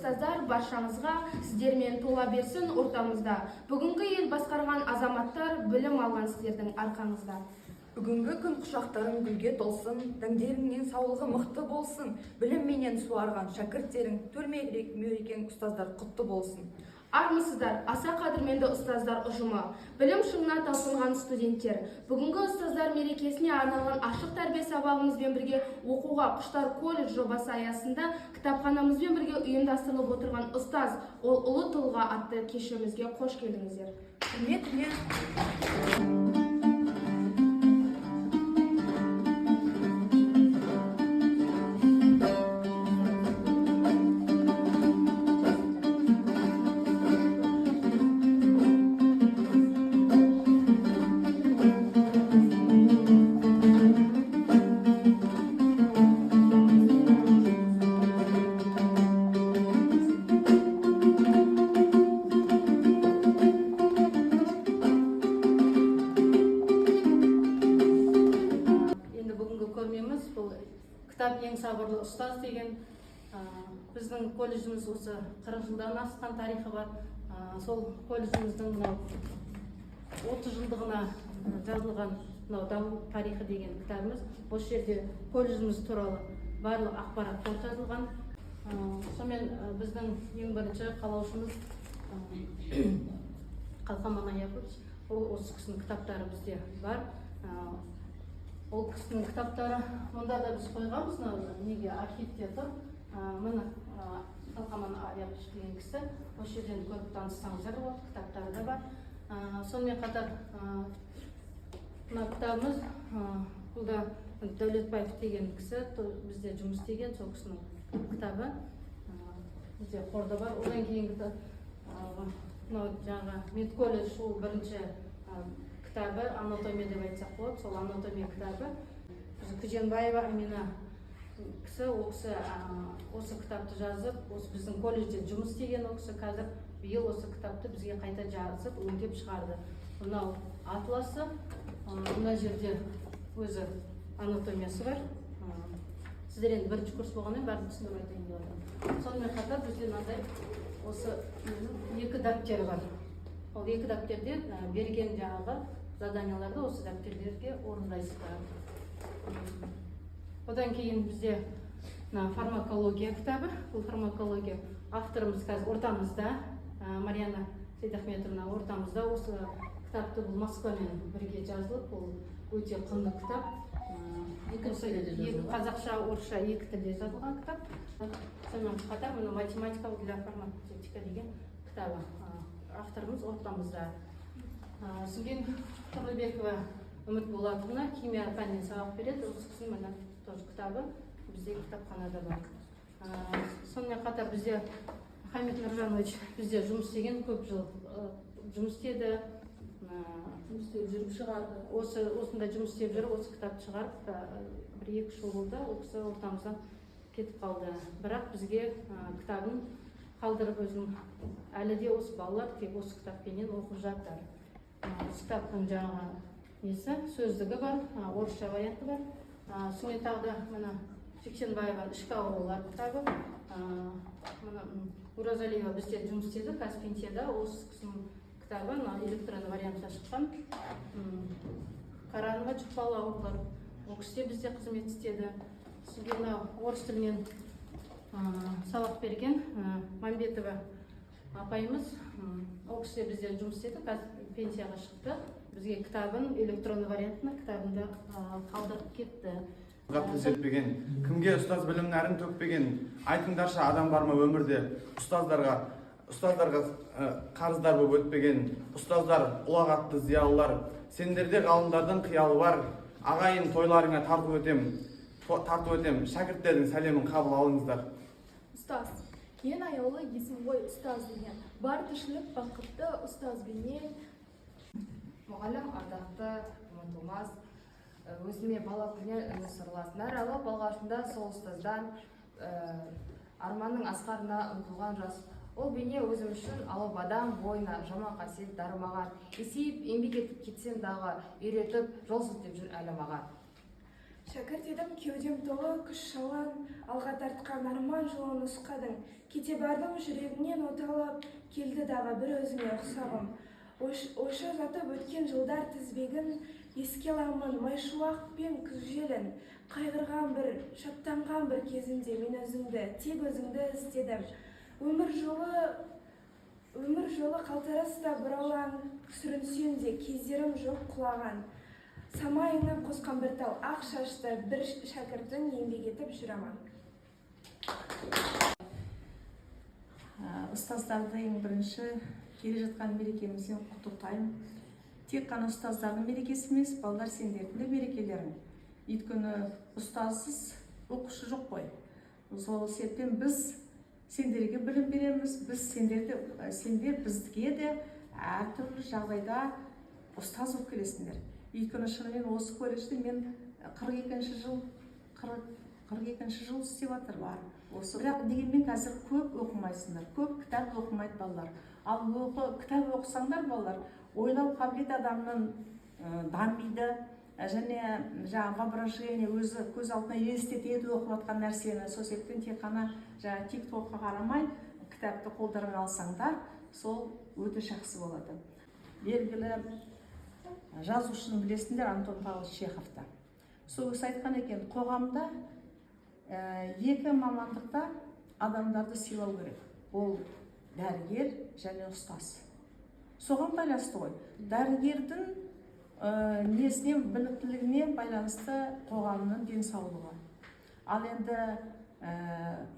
Ұстаздар, баршаңызға, сіздермен тола берсін ортамызда. Бүгінгі ел басқарған азаматтар білім алған сіздердің арқаңызда. Бүгінгі күн құшақтарың гүлге толсын, дәндеріңнен саулығы мықты болсын, білімменен суарған шәкірттерің, төл мерекең, ұстаздар, құтты болсын. Армысыздар, аса қадірменді ұстаздар ұжымы, білім шыңына талпынған студенттер. Бүгінгі ұстаздар мерекесіне арналған ашық тәрбие сабағымызбен бірге оқуға құштар колледж жобасы аясында кітапханамызбен бірге ұйымдастырылып отырған «Ұстаз – ол ұлы тұлға» атты кешімізге қош келдіңіздер. Құрметті Енді бүгінгі көрмеміз бұл «Кітап – ең сабырлы ұстаз» деген. Біздің колледжіміз осы 40 жылдан асқан тарихы бар. Сол колледжіміздің мынау 30 жылдығына жазылған мынау «Даму тарихы» деген кітабымыз. Осы жерде колледжіміз туралы барлық ақпараттар жазылған. Сонымен біздің ең бірінші қалаушымыз Қалқаман Аяпович. Ол осы кісінің кітаптары бізде бар. Ол кісінің кітаптары мұнда да біз қойғанбыз, мынау неге архивте тұр. Міне, Қалқаман Аяпович деген кісі, осы жерден көріп таныссаңыздар болады, кітаптары да бар. Сонымен қатар мына кітабымыз, бұл да Дәулетбаев деген кісі, бізде жұмыс істеген, сол кісінің кітабы. Бізде қорда бар. Одан кейінгі мынау жаңағы медколледж, ол бірінші кітабы, анатомия деп айтсақ болады, сол анатомия кітабы. Біз Күженбаева Амина кісі, ол кісі осы кітапты жазып, осы біздің колледжде жұмыс істеген. Ол кісі қазір биыл осы кітапты бізге қайта жазып, өңдеп шығарды. Мынау атласы, мына жерде өзі анатомиясы бар. Сіздер енді бірінші курс болғаннан бәрін түсіндіріп айтайын деп жатырмын. Сонымен қатар бізде мынандай осы екі дәптер бар. Ол екі дәптерде берген жаңағы заданияларды осы дәптерлерге орындайсыздар. Одан кейін бізде мына фармакология кітабы. Бұл фармакология, авторымыз қазір ортамызда, Марьяна Сейдахметовна ортамызда. Осы кітапты, бұл Москвамен бірге жазылып, бұл өте құнды кітап. Екі тілде де Екі жазылған. Қазақша, орысша, екі тілде жазылған кітап. Сонымен қатар мына «Математика для фармацевтика» деген кітабы. Авторымыз ортамызда. Содан кейін Тұрлыбекова Үміт Болатовна химия пәнінен сабақ береді. Осы кісінің міне тоже кітабы бізде кітапханада бар. Сонымен қатар бізде Хамит Нұржанович бізде жұмыс істеген, көп жыл жұмыс істеді. Жұмыс істеп жүріп шығарды. Осы осында жұмыс істеп жүріп, осы кітапты шығарып, бір екі жыл болды, ол кісі ортамыздан кетіп қалды, бірақ бізге кітабын қалдырып өзінің, әлі де осы балалар тек осы кітаппенен оқып жатыр. Осы кітаптың жаңағы несі, сөздігі бар, орысша варианты бар. Сонымен тағы да мына Сексенбаева «Ішкі аурулар» кітабы. Мына Оразалиева бізде жұмыс істеді, қазір пенсияда, осы кісінің кітабы мына электронды вариантта шыққан. Каранова «Жұқпалы аурулар», ол кісі де бізде қызмет істеді. Содан кейін мынау орыс тілінен сабақ берген Мамбетова апайымыз, ол кісі де бізде жұмыс істеді, қазір пенсияға шықты, бізге кітабын, электронды вариантына кітабын да қалдырып кетті. Тіл жетпеген кімге ұстаз білім нәрін төкпеген? Айтыңдаршы, адам бар ма өмірде ұстаздарға қарыздар болып өтпеген? Ұстаздар – ұлағатты зиялылар, сендерде ғалымдардың қиялы бар. Ағайын, тойларыңа тарту өтем, тарту өтем. Шәкірттердің сәлемін қабыл алыңыздар. Ұстаз – ең аяулы есім ғой, ұстаз деген. Бар тіршілік бақытты ұстазбенен. Мұғалім ардақты, ұмытылмас. Өзіме бала күннен үні сырлас. Нәр алып алғашында сол ұстаздан, арманның асқарына ұмтылған жас. Ол бейне өзім үшін алып адам, бойына жаман қасиет дарымаған. Есейіп, еңбек етіп кетсем дағы, үйретіп, жол сілтеп жүр әлі маған. Шәкірт едім, кеудем толы күш жалын, алға тартқан арман жолын нұсқадың. Кете бардым жүрегіңнен от алып, келді дағы бір өзіңе ұқсағым. Ойша жатып өткен жылдар тізбегін, еске аламын майшуақ пен күз желін. Қайғырған бір, шаттанған бір кезімде мен өзіңді, тек өзіңді іздедім. Өмір жолы қалтарыс та бұралаң, сүрінсем де кездерім жоқ құлаған. Самайыңа қосқан бір тал ақ шашты бір шәкіртің еңбек етіп жүр аман. Ұстаздарды ең бірінші келе жатқан мерекемізбен құттықтаймын. Тек қана ұстаздардың мерекесі емес, балалар, сендердің де мерекелерің. Өйткені ұстазсыз оқушы жоқ қой. Сол себептен біз сендерге білім береміз, біз сендерді, сендер бізге де әртүрлі жағдайда ұстаз болып келесіңдер. Өйткені шынымен осы колледжде мен 42 жыл, 42 жыл істеп жатыр бар. Осы, бірақ дегенмен қазір көп оқымайсыңдар, көп кітап оқымайды балалар. Ал кітап оқысаңдар, балалар, ойлау қабілеті адамның дамиды және жаңағы воображение, өзі көз алдына елестетеді оқып жатқан нәрсені. Сол себептен тек қана жаңағы Тик Токқа қарамай, кітапты қолдарыңа алсаңдар, сол өте жақсы болады. Белгілі жазушыны білесіңдер, Антон Павлович Чеховты. Сол кісі айтқан екен: қоғамда екі мамандықта адамдарды сыйлау керек, ол дәрігер және ұстаз. Соған байланысты ғой, дәрігердің несіне, біліктілігіне байланысты қоғамның денсаулығы. Ал енді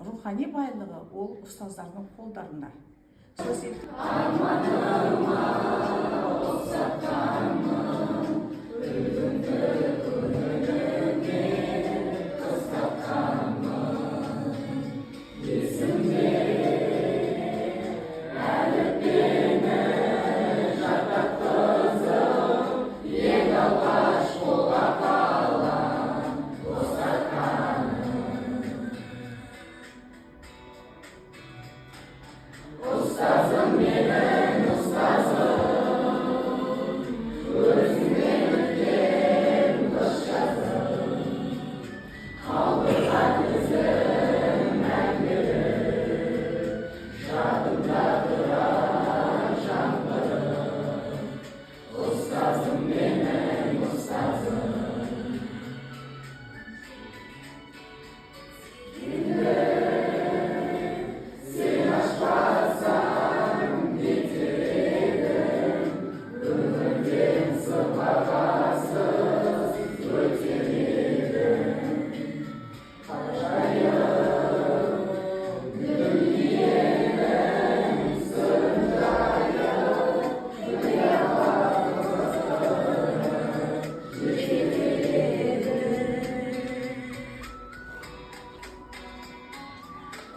рухани байлығы ол ұстаздардың қолдарында. Сол себепті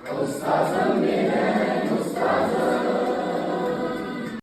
Ұстазым менің.